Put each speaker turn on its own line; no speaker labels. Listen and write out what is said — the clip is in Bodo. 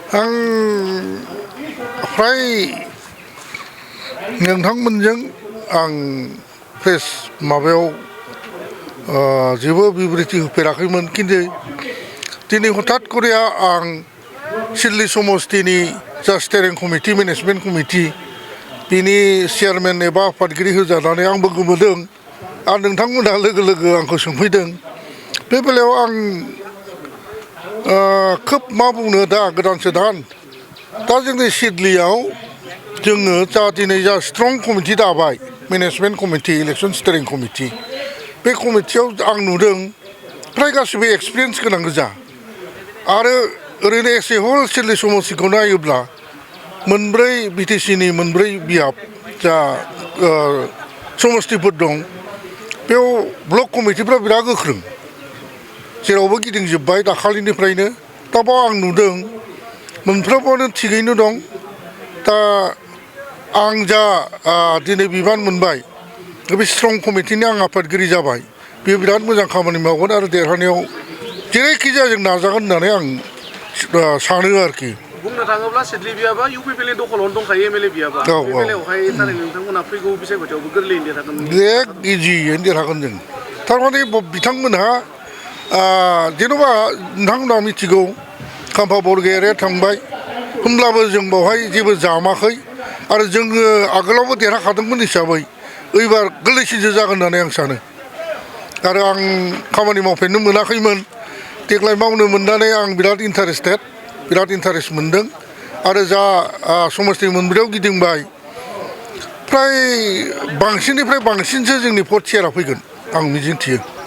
आं फ्राय नोंथांमोनजों आं प्रेस माबायाव जेबो बिबृति होफेराखैमोन खिन्थु दिनै हठाৎ करे आं सिडली समस्तिनि जा स्टेरिं कमिटि मेनेजमेन्ट कमिटि बिनि चेयारमेन एबा आफादगिरि होजानानै आंबो गोमोदों आरो नोंथांमोनहा लोगो लोगो आंखौ सोंफैदों बे बेलायाव आं खोब मा बुंनो दा गोदानसो दान दा जोंनि सिडलीयाव जोङो जा दिनै जा स्ट्रं कमिटि दाबाय मेनेजमेन्ट कमिटि इलेक्सन स्टेरिं कमिटि बे कमिटियाव आं नुदों फ्राय गासिबो एक्सपिरियेन्स गोनां गोजा आरो ओरैनो एसे हल सिडली समस्तिखौ नायोब्ला मोनब्रै बिटिसिनि मोनब्रै बियाब जा समस्तिफोर दं बेयाव ब्लक कमिटिफ्रा बिराद गोख्रों जेरावबो गिदिंजोब्बाय दाखालिनिफ्रायनो दा बाव आं नुदों मोनफ्रोमावनो थिगैनो दं दा आं जा दिनै बिबान मोनबाय बे स्ट्रं कमिटिनि आं आफादगिरि जाबाय बेयो बिराद मोजां खामानि मावगोन आरो देरहानायाव जेरैखि जाया जों नाजागोन होननानै आं सानो आरोखि
बुंनो थाङोब्ला सिडली बियाबा UPPL दखलावनो दंखायो एमएलए बियाबा बे बेलायावहाय थारैनो नोंथांमोना फैगौ बिसायख'थियावबो गोरलैयैनो देरहागोन
इजियैनो देरहागोन जों थारमाने बिथांमोनहा जेन'बा नोंथांमोनहा मिथिगौ खाम्फा बरगयारिया थांबाय होमब्लाबो जों बावहाय जेबो जामाखै आरो जोङो आगोलावबो देरहाखादोंमोन हिसाबै एबार गोरलैसिनसो जागोन होननानै आं सानो आरो आं खामानि मावफेरनो मोनाखैमोन देग्लाय मावनो मोननानै आं बिराद इन्टारेस्टेड बिराद इन्टारेस्ट मोनदों आरो जा समस्ति मोनब्रैयाव गिदिंबाय फ्राय बांसिननिफ्राय बांसिनसो जोंनि फर्थ सेयारा फैगोन आं मिजिंथियो